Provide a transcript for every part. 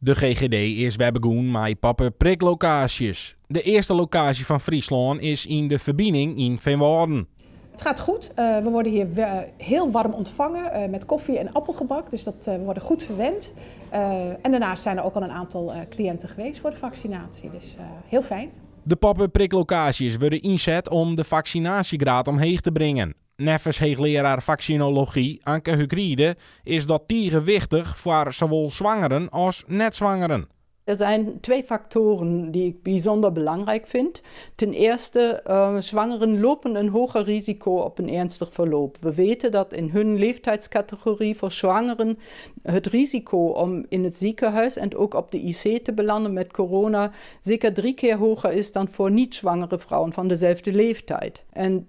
De GGD is wer begûn mei pop-up priklokaasjes. De earste lokaasje fan Fryslân is yn De Ferbining yn Feanwâlden. Het gaat goed. We worden hier heel warm ontvangen met koffie en appelgebak. Dus we worden goed verwend. En daarnaast zijn er ook al een aantal cliënten geweest voor de vaccinatie. Dus heel fijn. De pop-up priklokaasjes wurde ynset om de faksinaasjegraad omheech te bringen. Neffens heechlearaar faksinology Anke Huckriede is dat tige wichtich foar sawol swangeren as net-swangeren. Er zijn twee factoren die ik bijzonder belangrijk vind. Ten eerste, zwangeren lopen een hoger risico op een ernstig verloop. We weten dat in hun leeftijdscategorie voor zwangeren het risico om in het ziekenhuis en ook op de IC te belanden met corona zeker drie keer hoger is dan voor niet-zwangere vrouwen van dezelfde leeftijd. En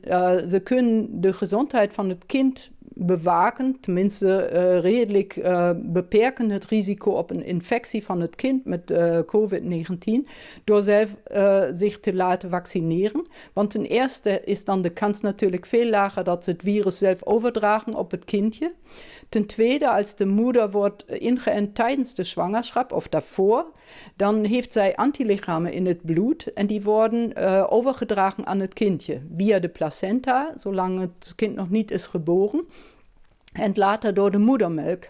ze kunnen de gezondheid van het kind bewaken, tenminste redelijk beperken het risico op een infectie van het kind met COVID-19 door zelf zich te laten vaccineren. Want ten eerste is dan de kans natuurlijk veel lager dat ze het virus zelf overdragen op het kindje. Ten tweede, als de moeder wordt ingeënt tijdens de zwangerschap of daarvoor, dan heeft zij antilichamen in het bloed en die worden overgedragen aan het kindje via de placenta, zolang het kind nog niet is geboren. En later door de moedermelk.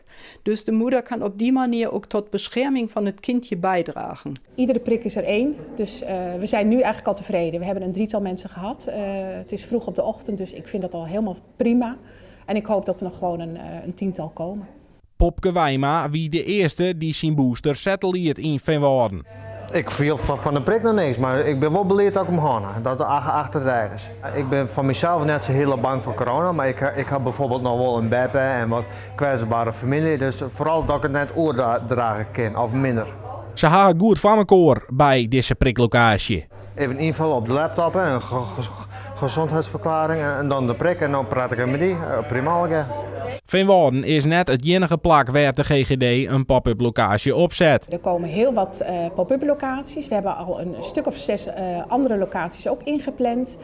Dus de moeder kan op die manier ook tot bescherming van het kindje bijdragen. Iedere prik is er één, dus we zijn nu eigenlijk al tevreden. We hebben een drietal mensen gehad. Het is vroeg op de ochtend, dus ik vind dat al helemaal prima. En ik hoop dat er nog gewoon een tiental komen. Popke Wijma wie de earste dy't syn booster sette liet yn Feanwâlden. Ik fiel fan de prik noch niks, mar ik bin wol bliid dat ik him hân ha. Dat de achter de is. Ik bin fan mysels net sa hiel bang foar corona, mar ik ha bygelyks noch wol in beppe en wat kwetsbere famylje. Dus foaral dat ik it net oerdrage kin of minder. Se ha it goed foar mekoar by dizze priklokaasje. Even ynfolje op de laptop, hè, in gezondheidsverklaring en dan de prik en dan praat ik mei dy. Prima allegear. Feanwâlden is net it iennige plak wêr't de GGD in pop-up lokaasje opset. Er komen heel wat pop-up locaties. We hebben al een stuk of 6 andere locaties ook ingepland.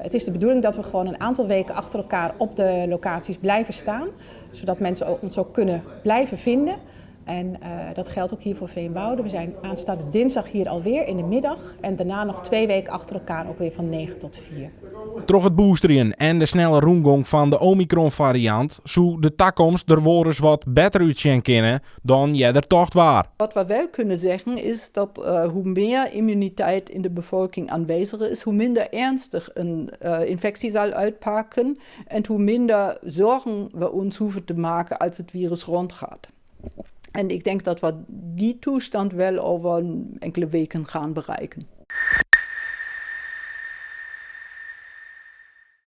Het is de bedoeling dat we gewoon een aantal weken achter elkaar op de locaties blijven staan. Zodat mensen ons ook kunnen blijven vinden. En dat geldt ook hier voor Veenwouden. We zijn aanstaande dinsdag hier alweer in de middag. En daarna nog 2 weken achter elkaar ook weer van 9 tot 4. Troch it boosterjen en de snelle rûngong fan de Omicron-fariant soe de takomst der wolris wat better útsjen kinne dan earder tocht waard. Wat we wel kunnen zeggen is dat hoe meer immuniteit in de bevolking aanwezig is, hoe minder ernstig een infectie zal uitpakken en hoe minder zorgen we ons hoeven te maken als het virus rondgaat. En ik denk dat we die toestand wel over enkele weken gaan bereiken.